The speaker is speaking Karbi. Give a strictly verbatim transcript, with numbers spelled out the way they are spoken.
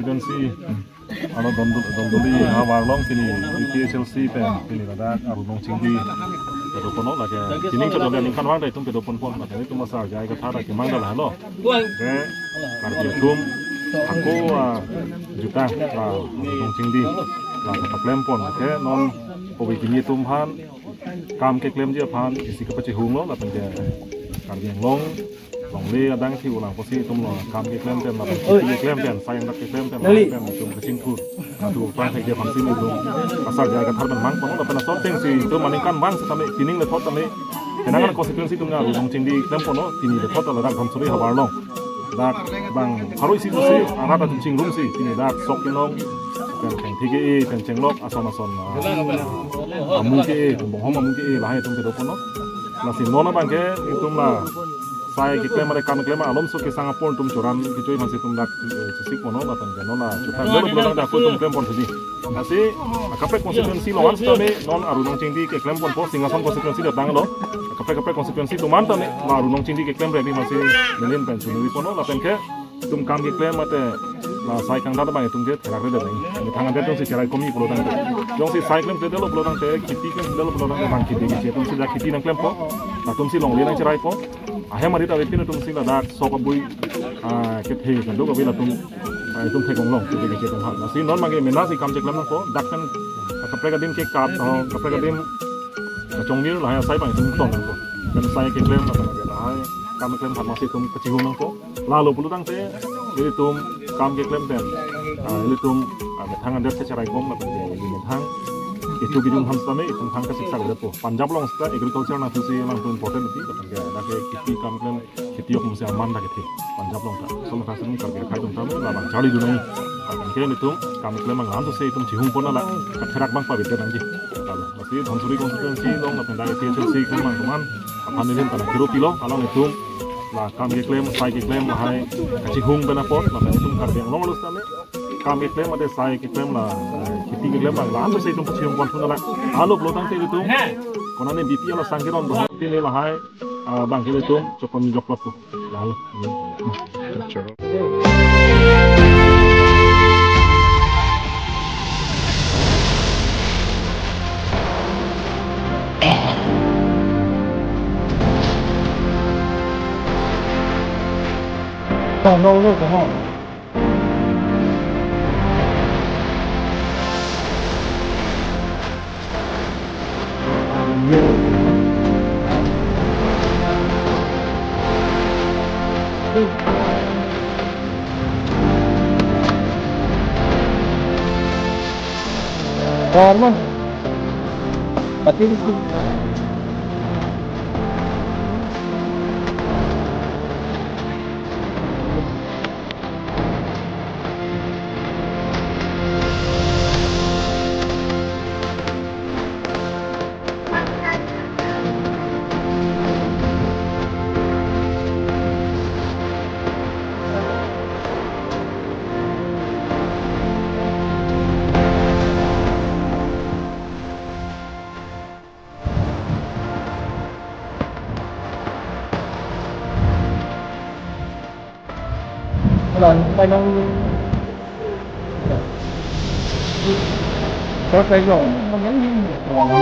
Constituency, ano Dondol-, Dondoli havar along pini A P H L C pen pini ladak Arunong Chingdi kedo ponlo, lake pining kedo le aningkanvang ta itum kedo ponpo, lake itum asar jai kathar kemang ta lahelo. Ke Karbi atum ako, ah, juta la Arunong Chingdi la kepaklem pon, ke non kopi kimi atum aphan kam keklemji aphan isi kepachihunglo, lapen ke Karbi Anglong longle adang thi ulang pusi itum lo kam keklem pen, lapen kheti keklem pen, sai angdak keklem pen, Nali. Pen itum kachingthur. Atu pang thek dia aphansi itum asar jai kathar pen mang ponlo, lapen asor ateng si itum aningkanvang setame pining le thot tame kenangan constituency atum Arunong Chingdi klem ponlo, pini le thot ladak Dhansiri havar along. Dak bang pharo isi pusi arat atum chingrumsi pini dak sok kenong, pen thengthi ke-e, pen chenglok ason ason, ah, amu ke-e, bonghom amu ke-e, lahai atum kedo ponlo. Lasi non abang ke itum la sai keklem mare kam keklem alomso kesang apor itum choram kechoi aphansi itum dak, eh, chesik ponlo, lapen ke non la chutang dolo pulo tangte ako itum klem pon thuji. Lasi akaprek constituency along setame non Arunong Chingdi keklem ponpo, Singhason constituency dak tanglo. Akaprek akaprek constituency atum an tame la Arunong Chingdi keklem ready aphansi neli pen chunwi ponlo, lapen ke itum kam keklem mate la sai kangdat abang itum ke therak re dei. Methang adet jongsi cherai komi pulo tangte, jongsi sai klemkledetlo pulo tangte, kheti klemkledetlo pulo tangte, bang kheti keche atumsi dak kheti nangklempo, latumsi longle nangcheraipo. Ahem arit avepin atumsi ladak sok abui, ah, kethe kado kave latum, ah, itum theklong kheti keche atum aphan. Lasi non abang ke mena si kam cheklem nangpo, dak pen akaprek adim ke kap, oh, kaprek adim kachongmir lahai asai abang itum tong nangpo. Pen sai keklem, lapen ke lahai kam keklem aphan masi itum kachihung nangpo. Lalo pulo tangte, ilitum kam keklem pen, ah, ilitum, ah, methang adet si cherai bom, lapen ke ili methang kecho kejun aphan setame itum thang kasiksak avepo. Punjab along seta agriculture nangthusi alangtum important pi, lapen ke dak ke kheti kam keklem, kheti ok musi aman dak kethe Punjab along ta. So maka sini Karbi akhai atum tame labang charlidun nangji. Lapen ke ilitum kam keklem abang lam sose itum chihung pon la katherak abang pavit nangji. Lalo, lasi Dhansiri constituency along lapen dak A P H L C keklem abang atum an aphan neli pen tana kiro pilo, alanglitum la kam keklem, sai keklem lahai kachihung pen apot, lapen itum Karbi Anglong arlo setame kam keklem mate sai keklem la, eh, kheti keklem abang lam sose itum kachihung pon thun la. Lalo pulo tangte itum konane B P L asang keron do, pini lahai, ah, abang ke itum chokon jok lap tu. Lalo. Hormon. Pati.